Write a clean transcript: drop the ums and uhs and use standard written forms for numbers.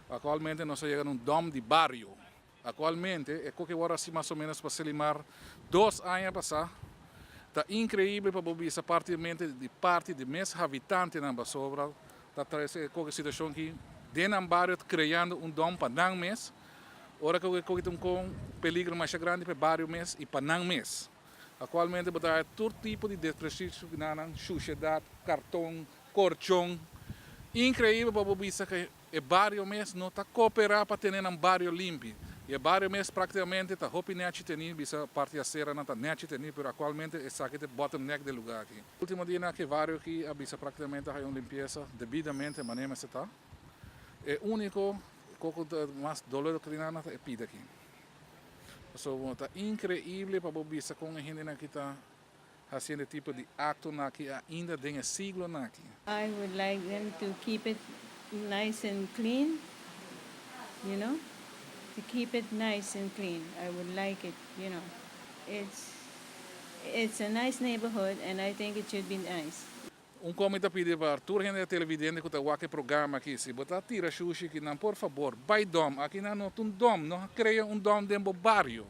Aktualmente nos a yega na un dump di bario. Aktualmente, e ku awor asina mas o ménos pa Selimar 2 aña pasá, ta inkreibel pa bisa partemente di parti di mes habitantenan sobra, ta trese e situashon ku den un bario kreando un dump pa nan mes, ora ku tin un peliger mas grandi pa e bario mes i pa nan mes. Aktualmente, bo ta tur tipo di desperdisio, sushedat, karton, kolchon. Inkreibel pa bisa ku e bario mes no ta kooperá pa tene un bario limpi. I e bario mes práktikamente ta hopi nèchi tene, bisa parti asera no ta nèchi tene, pero aktualmente esaki ta bottleneck di lugá aki. Último dia ku e bario aki a bisa práktikamente un limpiesa debidamente manera ta. E úniko ku mas doló ku tin e pida aki. So, ta inkreibel pa bisa kon e hende aki ta hasiendo tipo di akto aki ainda den siglo aki. I would like them to keep it nice and clean, to keep it nice and clean. I would like it. It's a nice neighborhood and I think it should be nice. Un kos mi ta pidi pa tur hende televidente ku ta wak e programa aki, si bo ta tira shushi aki nan, por fabor, bai dump, aki nan no un dump, no krea un dump den bario.